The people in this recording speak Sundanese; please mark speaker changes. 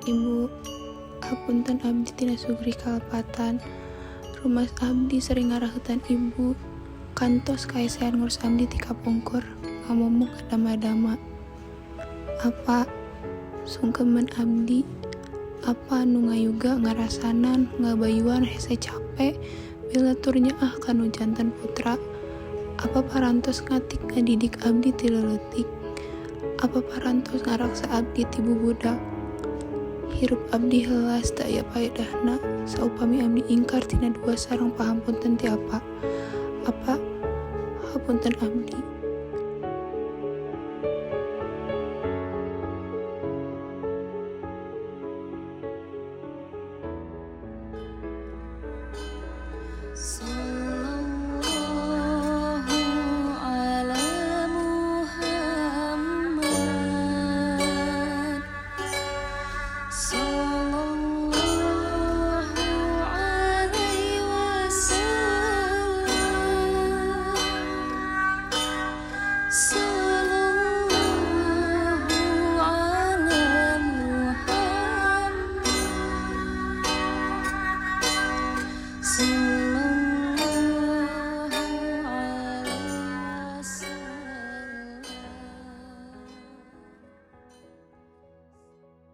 Speaker 1: Ibu. Hapunten abdi tina sugrih kalepatan. Rumas abdi sering ngaraheutan ibu. Kantos kaesean ngurus abdi ti kapungkur, ngamumuk ngadama-dama. Apa sungkeman abdi? Apa nu ngayuga ngarasanan ngabayuan hese cape bila tur nyaah ka nu janten putra? Apa parantos ngatik ngadidik abdi ti leuletik? Apa parantos ngaraksa abdi ti bubudak? Hirup abdi heulas teu aya paedahna saupami abdi ingkar tina dua sareng pahampunten ti apa. Apa hapunten abdi.